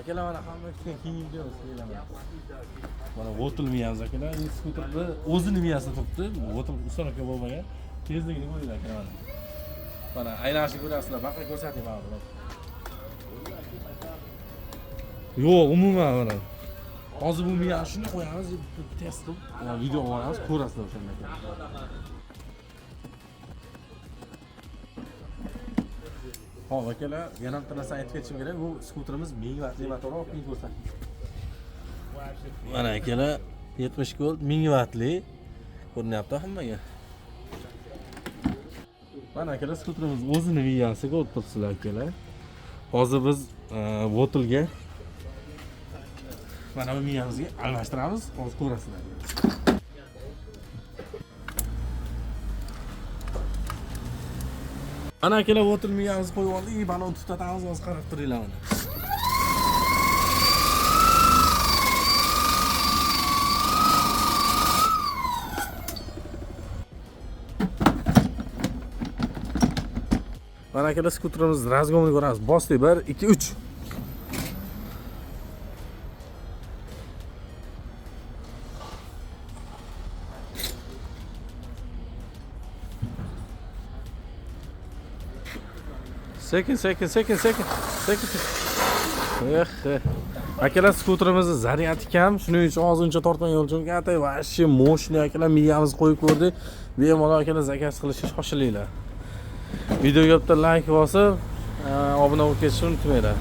Akalar, mana hamma kutgan keyingi videomiz keladi. Mana Votel miyamiz, akalar, endi skuterni o'zini miyasida turibdi. Votel установка bo'lmagan. Tezligini ko'ringlar, akalar, mana. Mana aylanishni ko'rasizlar, baqa ko'rsating mana buni. Yo'q, umuman mana. Hozir bu miyani shuni qo'yamiz, test qilib, video olamiz, ko'rasizlar o'shanda, akalar. Hop, akalar, yana bitta narsani aytib ketishim kerak. Bu skuterimiz 1000 vatli motor, olib keyin ko'rsating. Mana, akalar, 70 volt 1000 vatli ko'rinyapti hammaga. Mana, akalar, skuterimiz o'zini miyasi, ko'rib turibsizlar, akalar. Hozir biz Votelga mana bu miyamizga almashtiramiz. Hozir ko'rasizlar. Mana, akalar, Votel miyamizni qo'yib oldik. Balon tutatamiz, hozir qarab turinglar mana. Mana, akalar, skuterimiz разгон ini ko'ramiz. Bosdik 1 2 3. Sekin, sekin, sekin, sekin. Sekin. Eh, eh. Akalar, skuterimizni zaryadi kam, shuning uchun hozir uncha tortmagan chunki atay вообще мощный, akalar, miyamizni qo'yib ko'rdik. Bemalol, akalar, заказ qilishga shoshilinglar. Videoga bitta like bosib, obuna bo'lib ketishni unutmanglar.